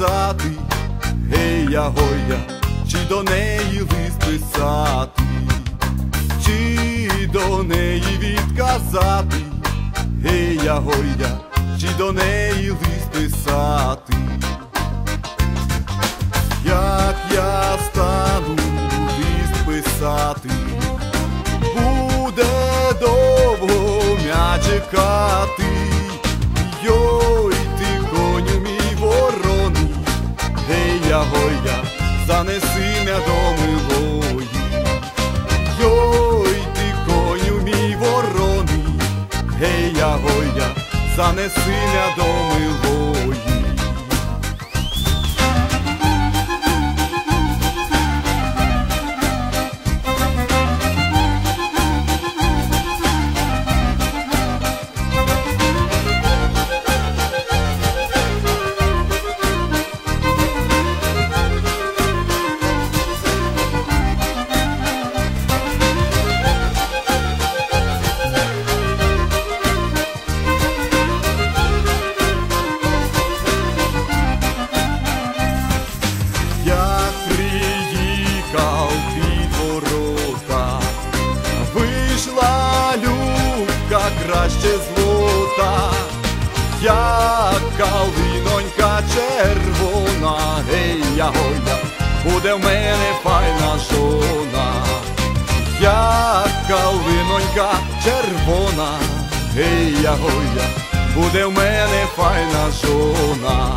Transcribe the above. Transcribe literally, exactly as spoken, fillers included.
Писати, гей-я-гой-я, чи до неї лист писати, чи до неї відказати, гей-я-гой-я, чи до неї лист писати. Як я стану лист писати, буде довго мя чекати. Йой ти, коню мій вороний, гей-я-гой-я, занеси мя до милої. Йой ти, коню мій вороний, гей-я-гой-я, занеси мя до милої. Як приїхав під ворота, вышла любка краще злота. Як калинонька червона, гей-я-гой-я, буде в мене файна жона. Як калинонька червона, гей-я-гой-я, буде в мене файна жона.